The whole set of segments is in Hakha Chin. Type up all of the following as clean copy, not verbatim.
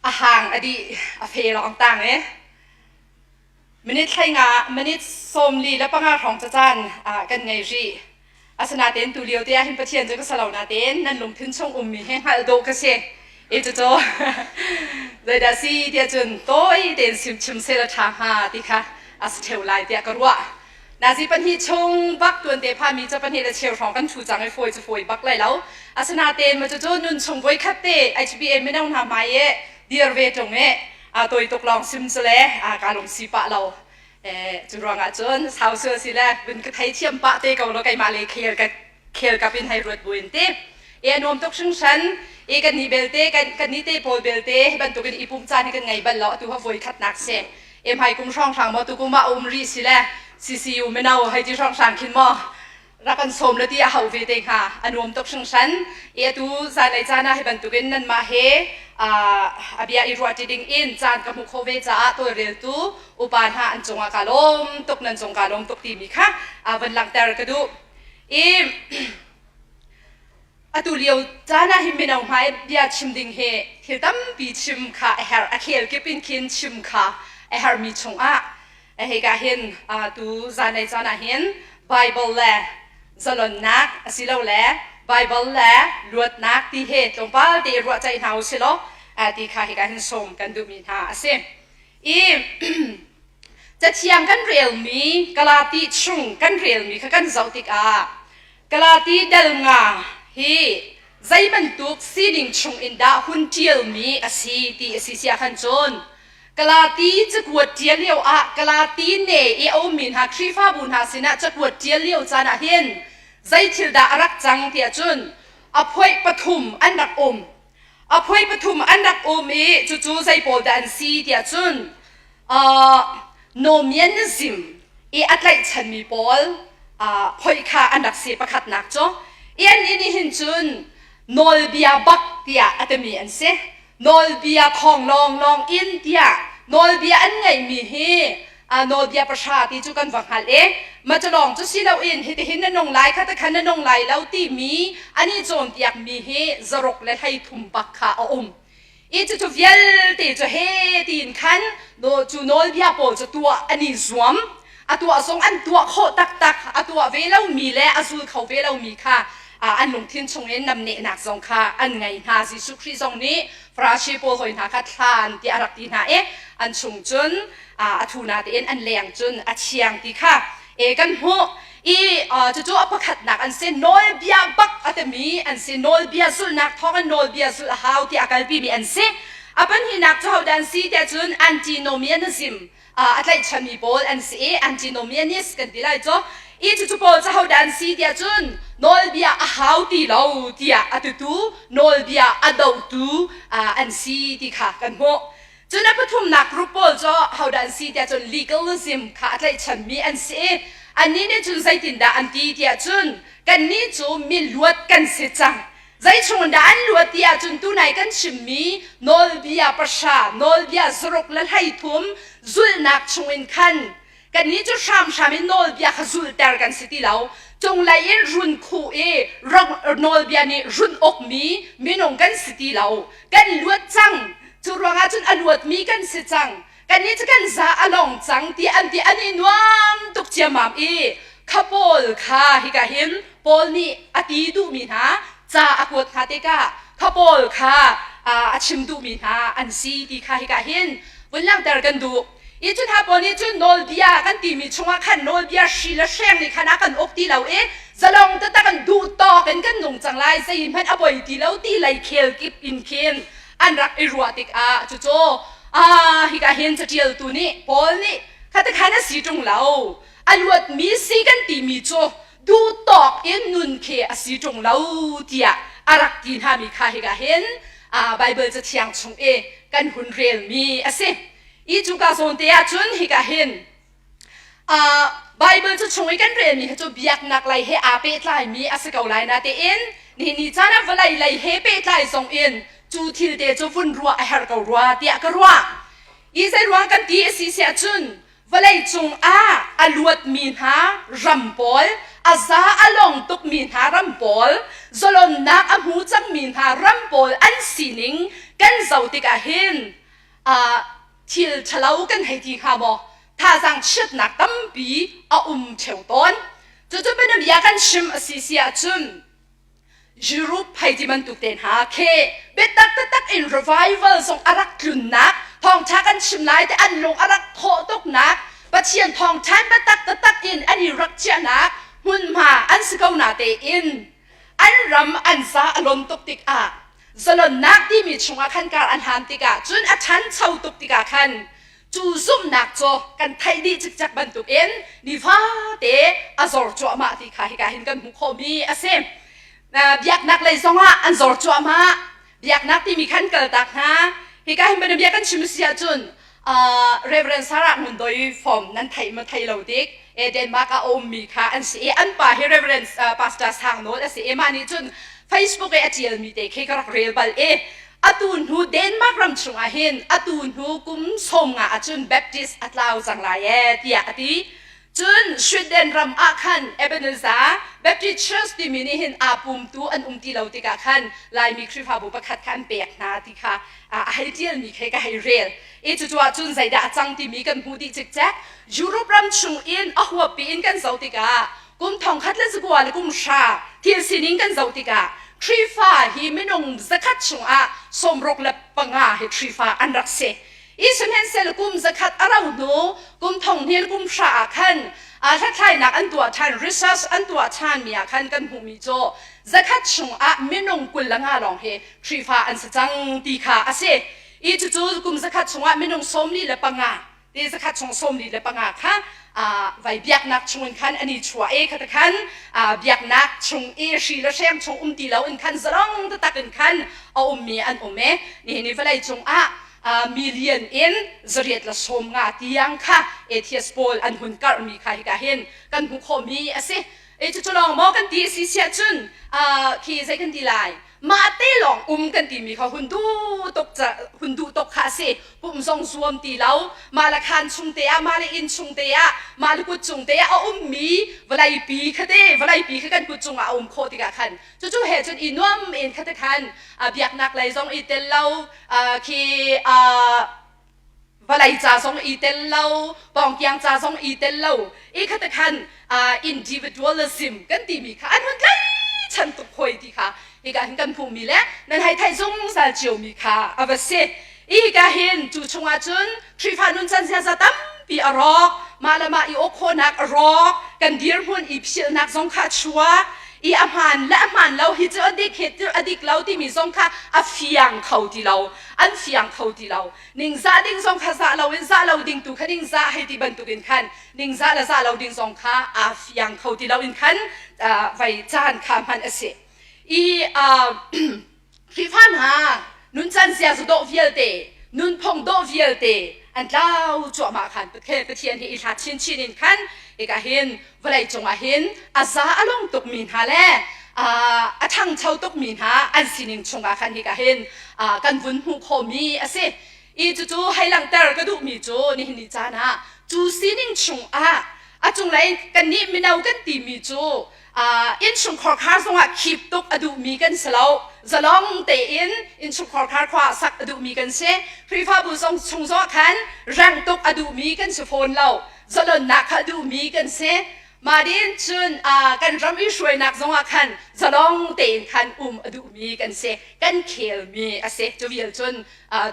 A hang a dih a fe lawng tang e. Minute 15 minute 45 hrawng cacaan kan ngei rih. Asinain tu lio te ah hin Pathian cu ka sa lo natein nan lungthin chung ummi he hngalh dawh ka si. E cucu zeidah si tiah cun tawi tein sim chim seh la ṭha hnga ti kha a si ṭheu lai tiah ka ruah. Nazi pahnih chung bak tuante phami ca pahnih le cheu hrawng kan ṭhu cang i fawi cu fawi bak lai lo. Asinain ma cucu nun chung voi khat te HBA mino hna hmai i dir ve ṭung i a tawi tuk lawng sim cu le kaa lungsi pah lo. Cu ruangah cun sau sual si le vun ka theithiam pah te ko law keimah le khel ka khel kap in hei ruat buin ti. E a nuam tuk hringhran. E kan nih belte kan kan nih te pawl belte hi bantukin i pum caan hi kan ngei bal lo atu ha voi khatnak si. E hmai kum hrawnghrang maw tu kum ah um rih si le CCU mino hei ti hrawnghrang khin maw rak kan sawm le ti a hauh ve te hnga a nuam tuk hringhran i atu zanlei caan ah hi bantukin nanmah he a bia i ruahṭi ding in caan ka hmuh khawh ve caah tawlreltu upa hna an cungah kaa lawm tuk nan cung kaa lawm tuk timi kha van langhter ka duh i atu lio caan ah hin mino hmai bia chim ding hi thil tampi chim kha a herh a khel kip in khin chim kha a herhmi chungah Hika hin tu zanlei caan ah hin Bible le zalonnak asilole Bible le luatnak ti he tlawmpal te i ruahceih hna u silaw ti kha hika hin sawm kan duhmi hna a si. I cathiang kan relmi Galati chung kan relmi kha kan zoh tikah Galati dal nga hi zei bantuk sining chung in dah hun ṭialmi a si ti a si siah khan cun Galati cakuat ṭial lio ah Galati ne i a ummi hna Khrihfabu hna sinah cakuat ṭial lio caan ah hin zei thil dah a rak cang tiah cun a phoih pathum an rak um. A phoih pathum an rak um i cucu zei pawl dah an si tiah cun Nomianism i a tlaihchanmi pawl phoih kha an rak si pakhatnak cu. I annih nih hin cun nawlbia bak tiah a timi an si. Nawlbia khong lawnglawng in tiah nawlbia an ngeihmi hi nawlbia pahra ti cu kan va hngalh i mah cu lawng cu si loin hitihin na nung lai kha khan na nung lai lo timi an i cawnpiakmi hi zaruk le 13 bak kha a um. I cucu vialte cu he tiin khan cu nawlbia pawl cu tuah an i zuam. A tuah zong an tuah khawh taktak. A tuah ve lomi le a zul kho ve lomi kha an lungthin chungin namnehnak zong kha an ngei hna. Jesuh Khrih zong nih Farasi pawl hoi hna kha thlan tiah a rak ti hna i an chung cun a thu natein an leng cun a thiang ti kha e kan hmuh. I cucu a pakhatnak an si nawlbia bak a timi an si nawlbia zulhnak thawngin nawlbia zulh a hau tiah a kalpimi an si. A pahnihnak cu hodah an si tiah cun antinomianism a tlaihchanmi pawl an si i antinomianist kan ti lai cu. I cucu pawl cu hodah an si tiah cun nawlbia a hau ti lo tiah a tutu nawlbia a dohtu an si ti kha kan hmuh. Cun a pathumnak group pawl cu hodah an si tiah cun legalism kha a tlaihchanmi an si i annih nih cun zeitindah an ti tiah cun kannih cu miluat kan si cang. Zei chung dah an luat ti ahcun tunai kan chimmi nawlbia pahra, nawlbia zaruk le 13 zulhnak chungin khan kannih cu hramhram in nawlbia kha zulhter kan si ti lo. Cunglei in run khuh i nawlbia nih run ukmi minung kan si ti lo. Kan luat cang. Cu ruangah cun a luatmi kan si cang. Kannih cu kan za a long cang ti an ti an i nuam tuk ciammam i kha Paul kha hika hin Paul nih a ti duhmi hna ca a kuat hna tikah kha Paul kha a chim duhmi hna an si ti kha hika hin vun langhter kan duh. I cu hna pawl nih cun nawlbia kan timi chungah khan nawlbia hri le hreng nih khan a kan uk ti lo i zalong taktak in duh tawk in kan nung cang lai zeihmanh a poi ti lo ti lei khel kip in khin an rak i ruah tikah cucu ah hika hin caṭialtu nih Paul nih khatikhan a si ṭung lo a luatmi si kan timi cu duh tawk in nun khi a si ṭung lo tiah a rak ti hnami kha hika hin Baibal cathiang chung i kan hun relmi a si. I cuka zawn te ah cun hika hin Baibal cu chung i kan relmi hi cu biaknak lei he aa pehtlaimi a si ko lai natein nihin ni caan ah vawlei lei he pehtlai zong in cu thil te cu vun ruah a herh ko rua tiah ka ruah. I zei ruang kan ti a si siah cun vawlei cung ah a luatmi hna ram pawl a za a long tukmi hna ram pawl zalonnak a hmu cangmi hna ram pawl an sining Kan zoh tikah hin thil ṭhalo kan hei ti hnga maw? Thazaang chiatnak tampi a um ṭheo tawn. Cucu bianabia kan chim a si si ahcun Europe hei ti bantuk te hna khi biatak taktak in revival zong a rak tlunnak thawngṭha kan chim lai ti an lung a rak thawh tuknak Pathian thawngṭha biatak taktak in an i rak chiahnak hmunhma an si ko na tein an ram an za a lon tuk tikah zalonnak timi chungah khan kar an hlan tikah cun a ṭhancho tuk tikah khan cu zumhnak cu kan theih dih cikcek bantukin nifate a zor cuahmah ti kha hika hin kan hmuh khawhmi a si. Biaknak lei zongah an zor cuahmah. Biaknak timi khan kaltak hna. Hika hin bianabia kan chim si ahcun Reverend Sarah Ngun Doi form nan theih ma thei lo dik e Denmark ah a ummi kha an si i an pa hi Reverend Pastor Sang Nawl a si i mah nih cun Facebook i a ṭialmi te khi ka rak rel bal i atu hnu Denmark ram chungah hin atu hnu kum 50 ahcun Baptist a tlau cang lai ee tiah a ti. Cun Sweden ram ah khan Ebenezer Baptist Church timi nih hin aa pumtu an um ti lo tikah khan Laimi Khrihfabu pakhat kha an pek hna ti kha a hei ṭialmi khi ka hei rel. I cucu ahcun zeidah a cang timi kan hmuh dih cikcek. Europe ram chung in a huappi in kan zoh tikah kum thongkhat le zakua le kum hra thil sining kan zoh tikah Khrihfa hi minung zakhat chungah 65 hi Khrihfa an rak si. I sihmanhsehlaw kum zakhat a rau hnu kum thong hnih le kum hra ah khan hlathlainak an tuah ṭhan research an tuah ṭhanmi ah khan kan hmuhmi cu zakhat chungah minung 25 lawng hi Khrihfa an si cang ti kha a si. I cucu kum zakhat chungah minung 45 ti zakhat chung 45 kha vai biaknak chungin khan an i chuah i khata khan biaknak chung i hri le hreng chung um ti lo in khan zalong taktak in khan a ummi an um i nihin i vawlei cungah million in zariat le 50 tiang kha atheist pawl an hun karhmi kha hika hin kan hmuh khawhmi a si. E cucu lawng maw kan ti si siah cun khi zei kan ti lai mah te lawng um kan timi kha hun duh tuk hun duh tuk kha a si pum zong zuam ti lo mah le khaan chung te ah mah le inn chung te ah mah le kut cung te ah a ummi vawleipi kha te vawleipi kha kan kut cung ah a um khawh tikah khan cucu he cun i nuam in kha te khan biaknak lei zong i tel lo khi vawlei ca zong i tel lo pawngkiang ca zong i tel lo i kha te khan individualism kan timi kha an hun tlaichan tuk hoi ti kha hika hin kan hmuhmi le nan hei theih zungzal ciomi kha a va si. I hika hin cu chungah cun Khrihfa nuncan ziaza tampi a rawk mah le mah i awk khawhnak a rawk kan dirhmun i philhnak zong kha a chuak i a hmaan le a hmaan lo hi cu a dik hi cu a dik lo timi zong kha a fiang kho ti lo an fiang kho ti lo ningzah ding zong kha zah lo in zah lo ding tu kha ningzah hei ti bantukin khan ningzah le zah lo ding zong kha aa fiang kho ti lo in khan vai caan kha hman a si i Khrihfa hna nuncan ziaza dawh vialte nunphung dawh vialte an tlau cuahmah khan Pathian hi i hlat chinchin in khan hika hin vawlei cungah hin a za a long tukmi hna le a ṭhangcho tukmi hna an sining chungah khan hika hin kan vun hmuh khawhmi a si. I cucu hei langhter ka duhmi cu nihin ni caan ah cu sining chungah a cunglei kannih mino kan timi cu innchungkhar khar zongah khip tuk a duhmi kan si lo zalong tein innchungkhar khar khua sak a duhmi kan si Khrihfabu zong chung zongah khan reng tuk a duhmi kan si fawn lo zalonnak kha a duhmi kan si mah din cun kan ram i hruainak zongah khan zalong tein khan um a duhmi kan si kan khelmi a si cu vial cun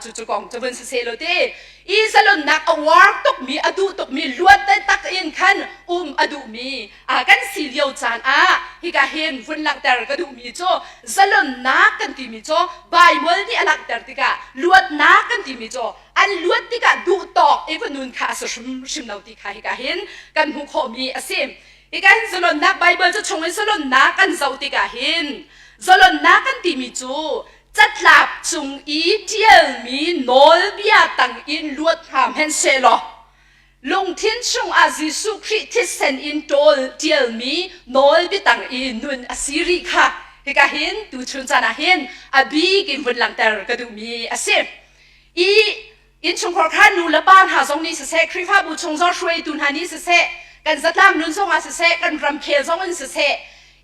cu cu kong cu vun si seh law ti i zalonnak a uar tukmi a duh tukmi luat tak in khan um a duhmi kan si lio caan ah hika hin vun langhter ka duhmi cu zalonnak kan timi cu Bible nih a langhter tikah luatnak kan timi cu an luat tikah duh tawk i va nun kha a si hrimhrim lo ti kha hika hin kan hmuh khawhmi a si. Hika hin zalonnak Bible cu chung in zalonnak kan zoh tikah hin zalonnak kan timi cu catlap cung i ṭialmi nawlbia tang in luat hna hmanh sehlaw lungthin chungah Jesuh Khrih thisen in ṭawl ṭialmi nawlbiatang i nun a si rih kha hika hin tuchun caan ah hin a bik in vun langhter ka duhmi a si. I innchungkhar kha nu le pa hna zong nih siseh, Khrihfabu chung zong hruaitu hna nih siseh, kan zatlang nun zongah siseh, kan ramkhel zong in siseh,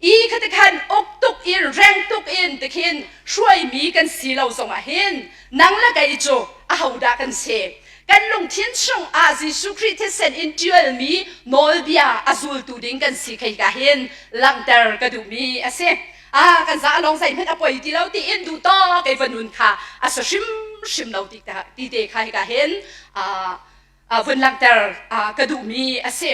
i khati khan uk tuk in reng tuk in tikhin hruaimi kan si lo zongah hin nang le kei cu ahodah kan si? Kan lungthin chungah Jesuh Khrih thisen in ṭialmi nawlbia a zultu ding kan si khei ka hin langhter ka duhmi a si. Ah, kan za lawng zeihmanh a poi ti lo tiin duh tawk kei va nun kha a si hrimhrim lo ti ti te kha hika hin vun langhter ka duhmi a si.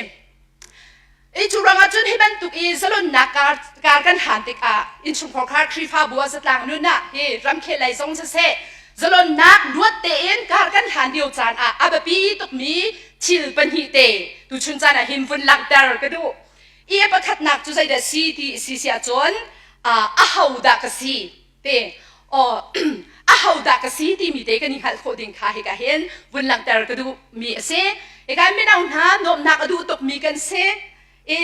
I cu ruangah cun hi bantuk i zalonnak kar, kar kan hlan tikah innchungkhar khar Khrihfabu ah zatlang nun ah hi ramkhel lei zong siseh zalonnak luat tein kar kan hlan lio caan ah a biapi tukmi thil pahnih te tuchun caan ah hin vun langhter ka duh. I a pakhatnak cu zeidah si ti si si ahcun aho dah ka si te aho dah ka si timi te kan i hngalh khawh ding kha hika hin vun langhter ka duhmi a si. Hika mino hna nuamhnak a duh tukmi kan si. I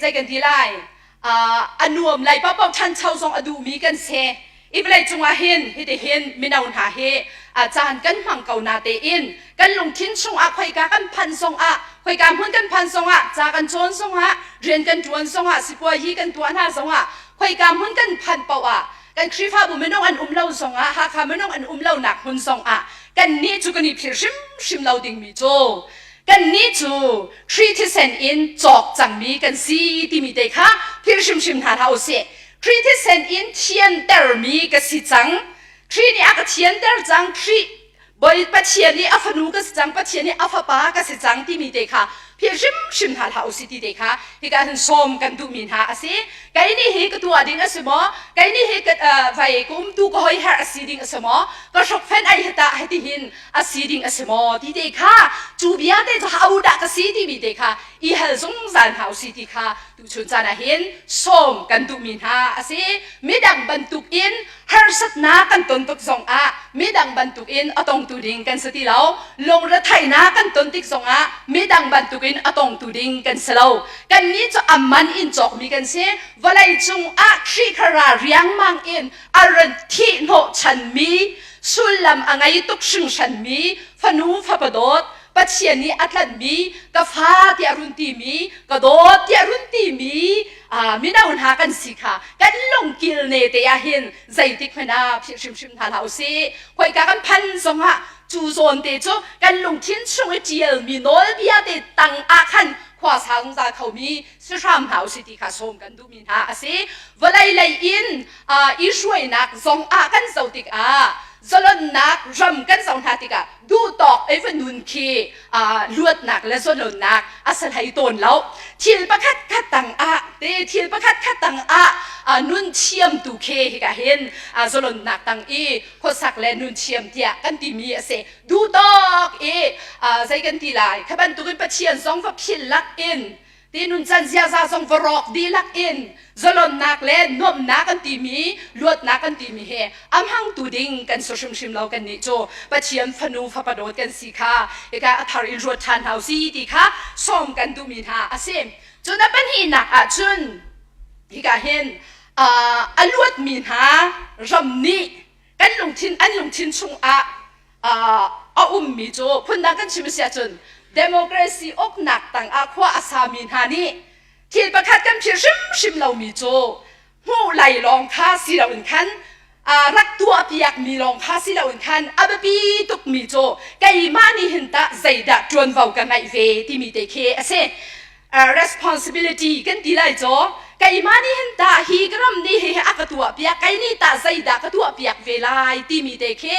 zei kan ti lai? A nuam lai paohpaoh ṭhancho zong a duhmi kan si. I vawlei cungah hin hitihin mino hna hi caan kan hmang ko na tein kan lungthin chungah khoika kan phanh zongah khoika hmun kan phan zongah ca kan cawn zongah rian kan ṭuan zongah sipuayi kan tuah hna zongah khoika hmun kan phanh paoh ah kan Khrihfabu minung an um lo zongah Hakha minung an um lonak hmun zongah kannih cu kan i philh hrimhrim lo dingmi cu kannih cu Khrih thisen in cawk cangmi kan si timi te kha philh hrimhrim hna hlah usih. Khrih thisen in thiantermi ka si cang. Khrih nih a ka thianter cang. Khrih Bawi Pathian nih a fanu ka si cang, Pathian nih a fapa ka si cang timi te kha philh hrimhrim hna hlah usih ti te kha hika hin sawm kan duhmi hna a si. Kei nih hi ka tuah ding a si maw? Kei nih hi ka vai ka umtu ka hoiher a si ding a si maw? Ka hrokfen ai hi tah hitihin a si ding a si maw? Ti te kha cu bia te cu ho dah ka si timi te kha i hal zungzal hna usih ti kha tuchun caan ah hin sawm kan duhmi hna a si. Midang bantukin harsatnak kan ton tuk zongah midang bantukin a tongtu ding kan si ti lo. Lungretheihnak kan ton tik zongah midang bantukin a tongtu ding kan si lo. Kannih cu a man in cawkmi kan si. Vawlei cungah Khrih kha ra riangmang in a ran thih hnawhchanmi sullam a ngei tuk hringhranmi fanu fapa dawt Pathian nih a tlanhmi ka fa tiah run timi ka dawt tiah run timi mino hna kan si kha kan lungkil ne te ah hin zeitik hmanh ah philh hrimhrim hna hlah usih. Khoika kan phan zongah cu zawn te cu kan lungthin chung i ṭialmi nawlbia te tang ah khan khua sa zungzal khomi si hram hna usih ti kha sawm kan duhmi hna a si. Vawlei lei in i hruainak zong ah kan zoh tikah zalonnak ram kan zoh hna tikah duhtawk ei va nun khi luatnak le zalonnak a si hlei tawn lo. Thil pakhat khat tang ah te thil pakhat khat tang ah nun thiam tu khi hika hin zalonnak tang i khuasak le nun thiam tiah kan timi a si. Duhtawk i zei kan ti lai kha bantukin Pathian zong va philh lak in ti nuncan ziaza zong va rawk dihlak in zalonnak le nuamhnak kan timi luatnak kan timi he a hmangtu ding kan si hrimhrim lo. Kan nih cu Pathian fanu fapa dawt kan si kha hika a thar in ruat ṭhan hna usih ti kha sawm kan duhmi hna a si. Cun a pahnihnak ah cun hika hin a luatmi hna ram nih kan lungthin an lungthin chungah a ummi cu phundang kan chim a si ahcun democracy uknak tangah khua a sami hna nih thil pakhat kan philh hrimhrim lomi cu hmuh lai lawng kha si loin khan rak tuahpiakmi lawng kha si loin khan a biapi tukmi cu keimah nih hin tah zeidah ṭuanvo ka ngeih ve timi te khi a si. Responsibility kan ti lai caw keimah nih hin tah hi ka ram nih hi a ka tuah piak kei nih tah zeidah ka tuah piak ve lai timi te khi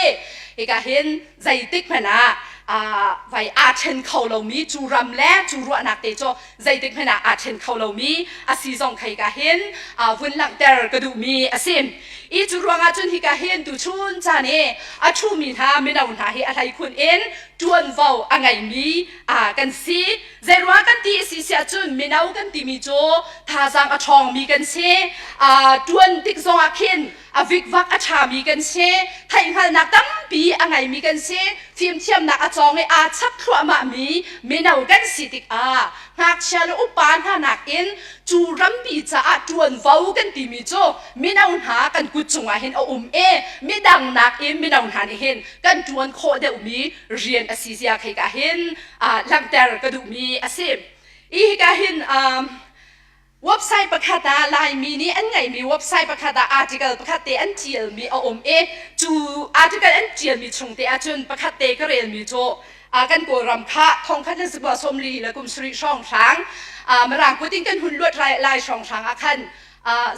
hika hin zeitik hmanh ah vai aa ṭhen kho lomi cu ram le cu ruahnak te cu zeitik hmanh ah aa ṭhen kho lomi a si zong khei ka hin vun langhter ka duhmi a si. I cu ruangah cun hika hin tuchun caan i a ṭhumi hna mino hna hi a hleikhun in ṭuanvo a ngeimi kan si. Zeiruang kan ti a si siah cun mino kan timi cu thazaang a ṭhawngmi kan si. Ṭuan tik zongah khin a vikvak a ṭhami kan si. Theihhngalhnak tampi a ngeimi kan si. Fimthiamnak a cawng i aa chap thluahmahmi mino kan si tikah ngakchia le upa hna nakin cu rampi caah ṭuanvo kan timi cu mino hna kan kut cungah hin a um i midang nakin mino hna nih hin kan ṭuan khawh deuhmi rian a si zia khei ka hin langhter ka duhmi a si. I hika hin. Website pakhat ah Laimi nih an ngeihmi website pakhat ah article pakhat te an ṭialmi a um i cu article an ṭialmi chung te ahcun pakhat te ka relmi cu kan Kawlram kha thongkhat le zakua sawmli le kum sarih hrawnghrang Mirang kut in kan hun luat lai hrawnghrang ah khan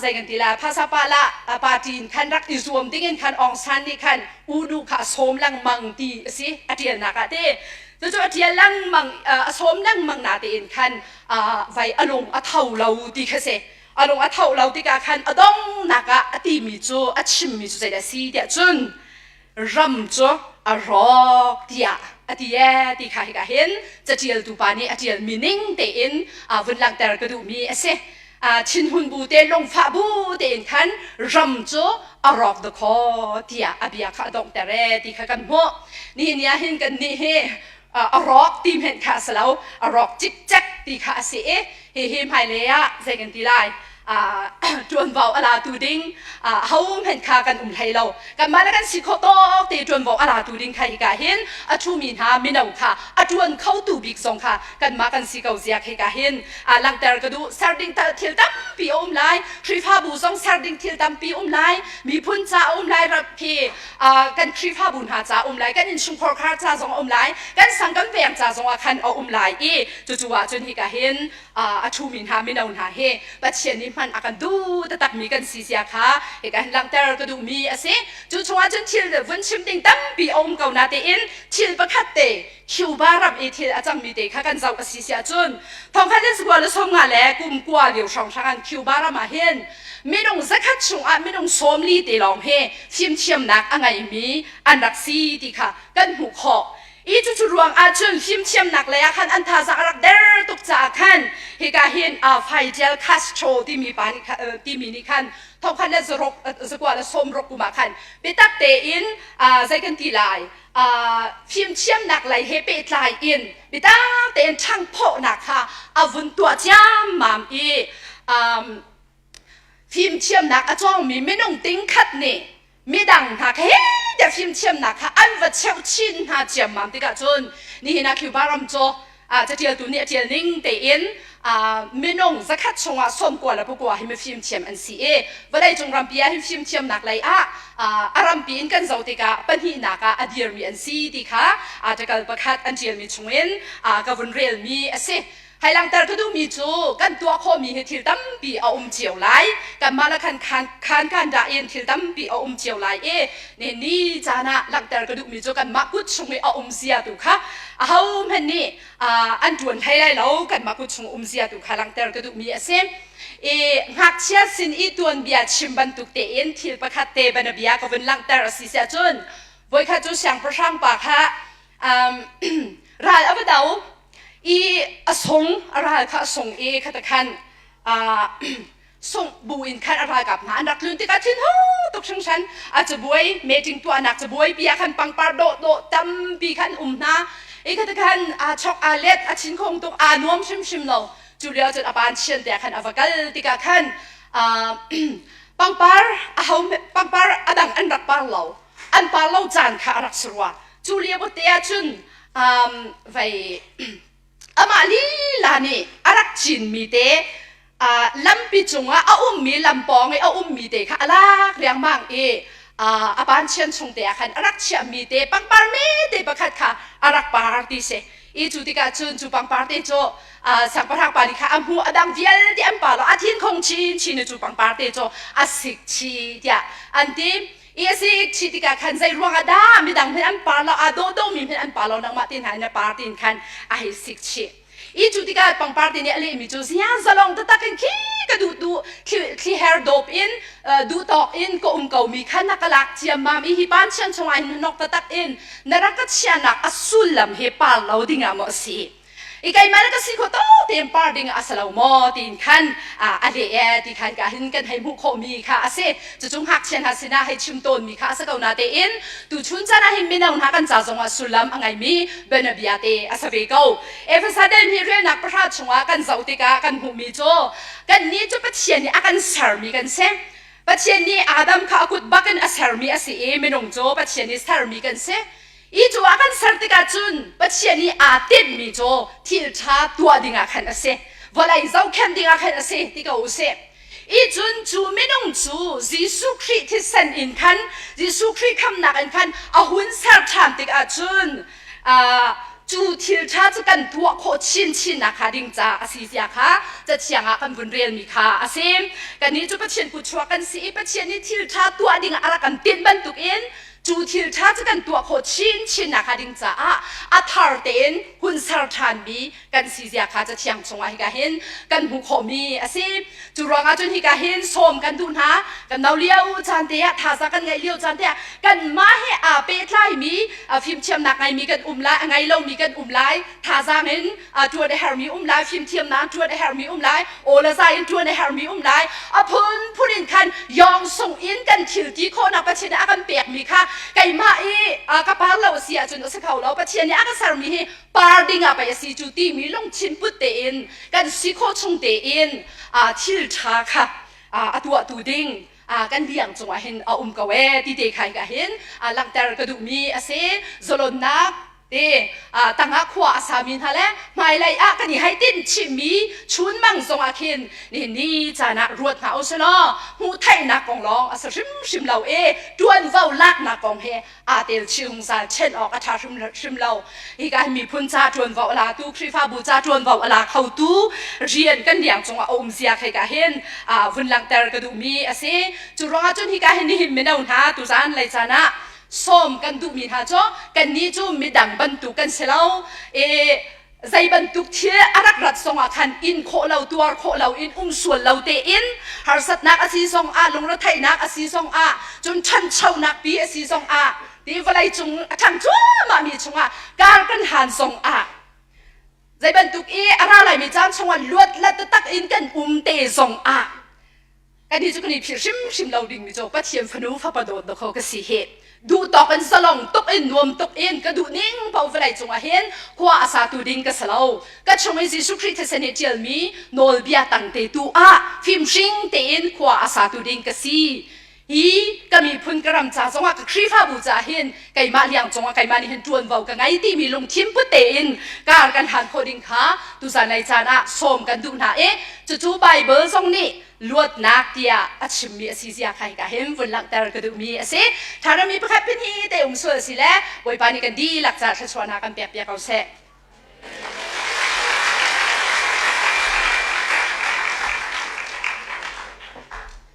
zei kan ti la phasa pa la party in khan rak i zuam ding in khan Aung San nih khan U Nu kha a sawm lengmang ti a si a ṭialnak ah te cucu a ṭial lengmang a sawm lengmang na tein khan vai a lung a tho lo ti kha si a lung a tho lo tikah khan a donghnak ah a timi cu a chimmi cu zeidah si tiah cun ram cu a rawk tiah a ti ee ti kha hika hin caṭialtu pa nih a ṭialmi ning tein vun langhter ka duhmi a si. Thinhun bu te lungfah bu tein khan ram cu a rawk dakaw tiah a bia kha a donghter ee ti kha kan hmuh. Nihin ni ah hin kan nih hi a rawk ti hmenh kha a si lo a rawk cikcek ti kha a si i hihi hmailei ah zei kan ti lai ṭuanvo a latu ding ho hmenh kha kan um hlei lo kanmah le kan si khawh tawk te ṭuanvo a latu ding kha hika hin a ṭhumi hna mino kha a ṭuan khotu bik zong kha kanmah kan si ko ziak hika hin langhter ka duh ser ding thil tampi a um lai Khrihfabu zong ser ding thil tampi um lai miphun ca a um lai khi kan Khrihfabu hna ca um lai kan innchungkhar khar ca zong a um lai kan sang kan veng ca zong ah khan a um lai i cucu ah cun hika hin a ṭhumi hna mino hna hi Pathian nih hman a kan duh taktakmi kan si zia kha hika hin langhter ka duhmi a si cu chungah cun thil vun chim ding tampi a um ko na tein thil pakhat te Cuba ram i thil a cangmi te kha kan zoh a si si ahcun thongkhat le zakua le sawmnga le kum kua lio hrawnghrang an Cuba ram ah hin minung zakhat chungah minung 40 te lawng hi fimthiamnak a ngeimi an rak si ti kha kan hmuh khawh. I cucu ruang ahcun fimthiamnak lei ah khan an thazaang a rak der tuk caah khan hika hin Fidel Castro timi pa nih timi nih khan thongkhat le zaruk zakua le sawmruk kum ah khan biatak tein zei kan ti lai fimthiamnak lei he pehtlai in biatak tein ṭhangphawhnak kha a vun tuah ciammam i fimthiamnak a cawngmi minung tingkhat nih midang hna kha he tiah fimthiamnak kha an va cheuh chin hna ciammam tikah cun nihin ah Cuba ram cu caṭialtu nih a ṭial ning tein minung zakhat chungah 90 le pakua hi mifimthiam an si i vawleicung rampi ah hin fimthiamnak lei ah a rampi in kan zoh tikah pahnihnak ah a dirmi an si ti kha article pakhat an ṭialmi chungin ka vun relmi a si. Hei langhter ka duhmi cu kan tuah khawhmi hi thil tampi a um cio lai. Kanmah le khan khan kan dah in thil tampi a um cio lai i ni ni caan ah langhter ka duhmi cu kanmah kut chung i a um zia tu kha ahohmanh nih an ṭuan hlei lai lo kanmah kut chung um zia tu kha langhter ka duhmi a si. I ngakchia sin i tuanbia chim bantuk tein thil pakhat te banabia ka vun langhter a si siah cun voikhat cu siangpahrang pa kha ral a va do i a sung a ral kha a sung i khata khan sungh bu in khan a ralkap hna an rak tlun tikah thin hu tuk hringhran a cabuai meeting tuahnak cabuai pi ah khan pangpar dawh dawh tampi khan um hna i khata khan aa chok aa let a thin khong tuk aa nuam hrimhrim lo cu lio cun a pan chian te khan a va kal tikah khan pangpar a ho pangpar a dang an rak par lo an par lo caan kha a rak si rua cu lio te ah cun vei amah lila nih a rak cinmi te lampi cungah a ummi lampawng i a ummi te kha a lak riangmang i a panchian chung te ah khan a rak chiahmi te pangpar me te pakhat kha a rak par ti si i cu tikah cun cu pangpar te cu siangpahrang pa nih kha a hmuh a dang vialte an pa lo a thin khong chin chin i cu pangpar te cu a sik chi tiah an ti I a sik chih tikah khan zei ruangah dah midang hmanh an par lo aa dawhdawhmi hmanh an par lo nangmah te hna in na par tiin khan a hei sik chih. I cu tikah pangpar te nih a lehmi cu ziang zalong taktak in khi ka duh duh thli her dawp in duh tawk in ka um ko mi kha na ka lak ciammam i hi pan chian chungah hin hnok taktak in na rak ka chiahnak a sullam hi par lo dingah maw a si. I keimah le ka si kho to tein par ding a si lo maw tiin khan a leh e ti khan ka hin kan hei hmuh khawhmi kha a si cucu ngakchia hna sinah hei chim tawnmi kha a si ko na tein tuchun caan ah hin mino hna kan ca zongah sullam a ngeimi bianabia te a si ve ko Efesa den hi relnak pahra chungah kan zoh tikah kan hmuhmi cu kan nih cu Pathian nih a kan sermi kan si Pathian nih Adam kha a kut bakin a sermi a si i minung cu Pathian nih sermi kan si I cu a kan ser tikah cun Pathian nih aa tinhmi cu thil ṭha tuah dingah khan a si. Vawlei zohkhenh ding ah khan a si ti ko usih. I cun cu minung cu Jesuh Khrih thisen in khan Jesuh Khrih khamnak in khan a hun ser ṭhan tikah cun cu thil ṭha cu kan tuah khawh chinchin nak kha ding ca a si zia kha cathiang ah kan vun relmi kha a si. Kannih cu Pathian kutchuak kan si i Pathian nih thil ṭha tuah ding ah a rak kan tinh bantukin cu thil ṭha cu kan tuah khawh chinchin nak hnga ding caah a thar tein hun ser ṭhanmi kan si zia kha cathiang chungah hika hin kan hmuh khawhmi a si. Cu ruangah cun hika hin sawm kan duh hna. Kan no lio caan te ah thazaang kan ngeih lio caan te ah kanmah he aa pehtlaimi fimthiamnak ngeimi kan um lai, a ngei lomi kan um lai, thazaang in ṭuan a herhmi um lai, fimthiamnak ṭuan a herhmi um lai, aw le zai in ṭuan a herhmi um lai. A phunphun in khan yawng sung in kan thil ti khawhnak Pathian nih a kan pekmi kha keimah i ka par lo a si ahcun a si kho lo. Pathian nih a ka sermi hi par ding ah pei a si cu timi lungthin put tein kan si khawh chung tein thil ṭha kha a tuahtu ding kan liang cungah hin a um ko ee ti te kha hika hin langhter ka duhmi a si. Zalonnak te tangah khua a sami hna le hmailei ah kan i hei tinh chihmi chunmang zongah khin nihin ni caan ah ruat hna u selaw hmuh theihnak kong lawng a si hrimhrim lo i ṭuanvo laknak kong he aa tel chih zungzal ṭhen awk a ṭha hrimhrim lo. Hika hi miphun ca ṭuanvo a latu Khrihfabu ca ṭuanvo a la khotu rian kan liang cungah a um zia hika hin vun langhter ka duhmi a si. Cu ruangah cun hika hin nihin mino hna tuzan lei caan ah sawm kan duhmi hna cu kannih cu midang bantuk kan si lo i zei bantuk thil a rak rat zongah khan in khawh lo tuar khawh lo in um sual lo tein harsatnak a si zongah lungretheihnak a si zongah cun ṭhanchonak pi a si zongah ti vawlei cung a ṭhang cuahmah mi chungah kar kan hlan zongah zei bantuk i a ra laimi caan chungah luat la taktak in kan um te zongah Kannih cu kan i philh hrimhrim lo dingmi cu Pathian fanu fapa dawt dawkaw ka si hi. Duh tawk in zalong tuk in nuam tuk in ka duh ning paoh vawlei cungah hin khua a satu ding ka si lo. Ka chung i Jesuh Khrih thisen i ṭialmi nawlbia tangte tu ah fimhring tein khua a satu ding ka si. Hi ka miphun ka ram ca zongah ka Khrihfabu ca hin keimah liang cungah keimah nih hin ṭuanvo ka ngei timi lungthin put tein kar kan hlan khawh ding kha tuzan lei caan ah sawm kan duh hna i cucu Baibal zong nih luatnak tiah a chimmi a si zia kha hika hin vun langhter ka duhmi a si. Ṭharami pakhat pahnih te um sual si le Bawipa nih kan dihlak ca thluachuahnak kan pek piak ko seh.